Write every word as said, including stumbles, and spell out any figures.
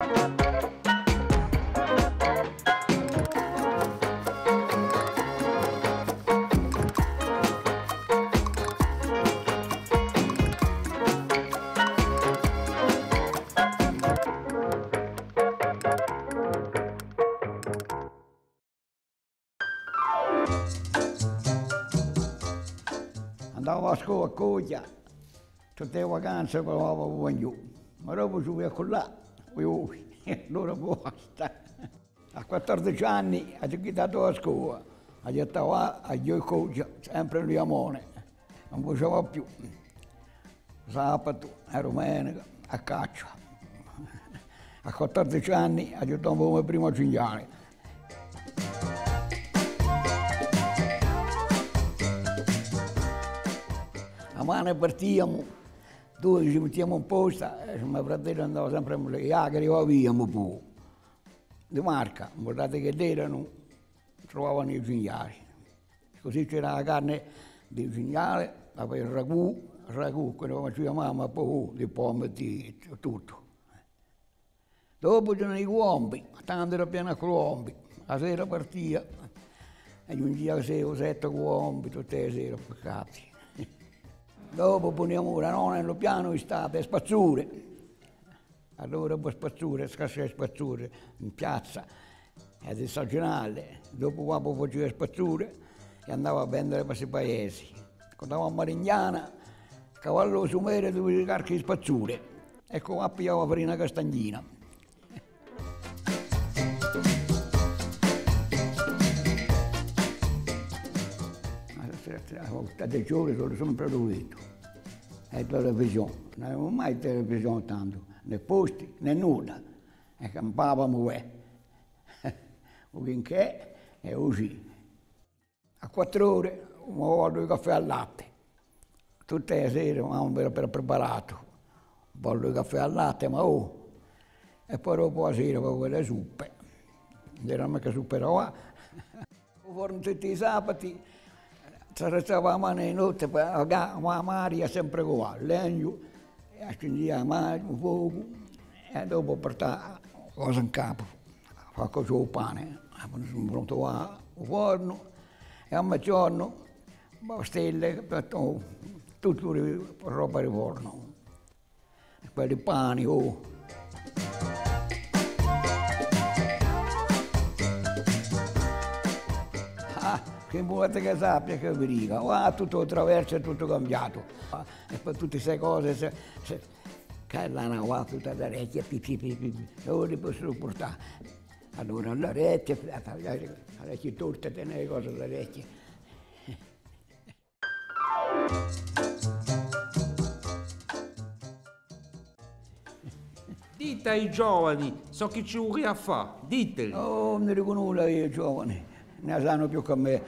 Andava à a scola à Coghja, tutte e vacanze provava à vene ghjò, ma dopu ci vulia à cullà, ui, ui, allora basta. À quattordeci anni aghju quittatu a scola, aghju ghjucatu à Coghja, sempre in u Liamone, ùn facia più. Sabatu è dumenica à caccia. À quattordeci anni aghju tombu u me primu cinghiale. A mane partiamu, dui ci mittiamu in posta, è me fratellu andava sempre à e ghjacare, aviamu puru di marca, guardate ch'elli eranu, truvavanu i cinghiali. Cusì c'era a carne di cinghiale, poi il ragù, ragù, quellu chì facia mamma, poi di pomme, di tuttu. Dopu c'eranu i cuombi, tandu era pienu di cuombi. A sera partia, è ghjunghia à sei o sette cuombi, tutte e sere, peccati. Dopu puniamu a nonna in u pianu, d'estate, e spazzure. Allora, po spazzure, scarsà e spazzure in piazza, è di stagiunale, dopu quandu facia e spazzure, è andava à vendere per sti paesi. Quandu andava à Marignana, cavallu sumere, dui carchi di spazzure, è quà pigliava farina castagnina. Tutti i ghjorni sò sempre rivistu. È televisione, ùn aviamu mai televisione tandu, nè posti, nè nulla. È campavamu, eh. U chinchè è u ci. À quattru ore, un ballu di caffè al latte. Tutte e sere, mamma avia preparatu un ballu di caffè al latte, ma oh. È po dopu a sera, po quelle suppe. Ùn c'era micca suppe da fà. U fornu tutti i sabati, s'arrestava a mane di notte, po a ga-, a maria sempre quì, legnu, è accendia a mane, un focu, è dopu purtava a cosa in capu, fà cocè u pane, prontu à u fornu, è à meziornu, bastelle, tuttu, roba di fornu. Quelli pani, oh. Ah, chì vulete ch'e sappia, chì vi dica? Ah, tuttu à u traversu, hè tuttu cambiatu. Ah, è po tutte ste cose, se, se, chì l'anu fattu tutte l'arechje, pi, pi, pi, pi, pi, ùn li possu suppurtà. Allora, l'arechje, l'arechje torte, tene e cose, l'arechje. Dite à i giovani ciò chì ci vulia à fà, diteli. Oh, ùn ne dicu nulla eiu, i giovani, ne sanu più chè mè.